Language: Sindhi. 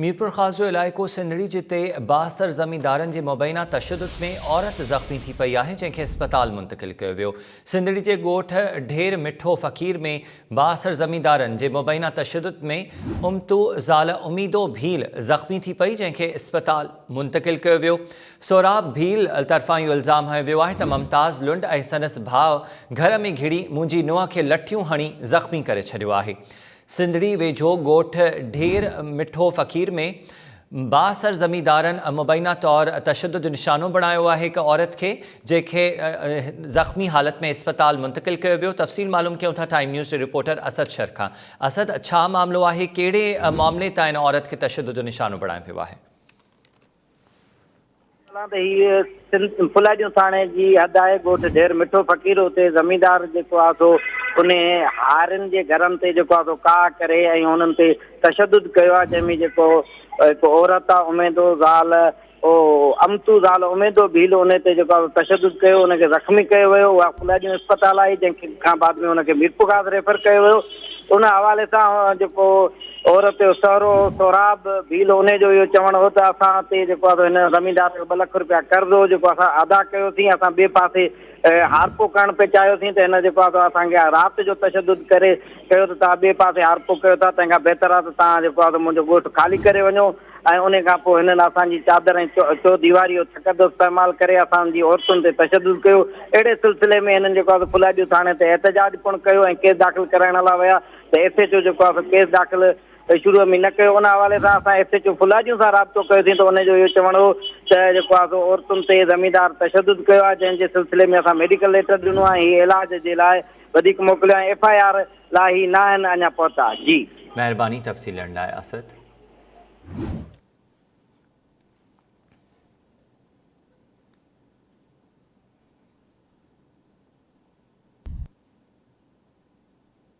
ميرپورخاص جو علائقو سنڌڙي جتي بااثر زميندارن جي مبينا تشدد ۾ عورت زخمي ٿي پئي آهي جنهن کي اسپتال منتقل ڪيو ويو. سنڌڙي جي ڳوٺ ڍير مٺو فقير ۾ بااثر زميندارن جي مبينا تشدد ۾ امتو زال اميدو ڀيل زخمي ٿي پئي جنهن کي اسپتال منتقل ڪيو ويو. سهراب ڀيل طرفان اهو الزام هنيو ويو آهي ته ممتاز لنڊ ۽ سندس ڀاء گهر ۾ گهڙي منهنجي نونهن کي لٺيون هڻي زخمي ڪري ڇڏيو آهي. سنڌڙي ويجهو ڳوٺ ڍير مٺو فقير ۾ بااثر زميندارن مبينا طور تشدد جو نشانو بڻايو آهي هڪ عورت کي جنهن کي زخمي حالت ۾ اسپتال منتقل ڪيو ويو تفصيل معلوم ڪيون ٿا ٽائيم نيوز جي رپورٽر اسد شر کان اسد ڇا معاملو آهي ڪهڙي معاملي تان ان عورت کي تشدد جو نشانو بڻايو ويو آهي. ڳالهه ته هيء سنڌ ڦلاجون ٿاڻي جي حد آهي، ڳوٺ ڍير مٺو فقير اتي زميندار جيڪو آهي سو انهي هارين جي گهرن تي جيڪو آهي سو ڪاهه ڪري ۽ انهن تي تشدد ڪيو آهي جنهن ۾ جيڪو هڪ عورت آهي اميدو زال او امتو زال اميدو ڀيل انهي تي جيڪو آهي سو تشدد ڪيو ان کي زخمي ڪيو ويو اها ڦلاجون اسپتال آئي جنهن کان بعد ۾ ان کي ميرپورخاص ريفر ڪيو ويو ان حوالي سان جيڪو عورت جو سهرو هو سهراب ڀيل انهي جو اهو چوڻ هو ته اسان تي جيڪو آهي سو هن زميندار جو ٻه لک روپيا قرض هو جيڪو اسان ادا ڪيوسين اسان ٻئي پاسي هارپو ڪرڻ پئي چاهيوسين ته هن جيڪو آهي سو اسان کي رات جو تشدد ڪري چيو ته توهان ٻئي پاسي هارپو ڪيو ٿا تنهن کان بهتر آهي ته توهان جيڪو آهي سو منهنجو ڳوٺ خالي ڪري وڃو ۽ انهي کان پوء هنن اسان جي چادر ۽ چوديواري جو تقدس پائمال ڪري اسان جي عورتن تي تشدد ڪيو اهڙي سلسلي ۾ هنن جيڪو آهي سو ڦلاجو ٿاڻي تي احتجاج پڻ ڪيو ۽ ڪيس داخل ڪرائڻ لاء ويا ته ايس ايڇ او جيڪو آهي سو ڪيس داخل شروع ۾ نه ڪيو ان حوالي سان اسان ايس ايڇ او ڦلاجيون سان رابطو ڪيوسين ته ان جو اهو چوڻ هو ته جيڪو آهي سو عورتن تي زميندار تشدد ڪيو آهي جنهن جي سلسلي ۾ اسان ميڊيڪل ليٽر ڏنو آهي ۽ هي علاج جي لاء وڌيڪ موڪليو آهي ايف I R لاء هي ناهن اڃا پهتا جي. مهرباني تفصيل ڏيڻ لاء اسد.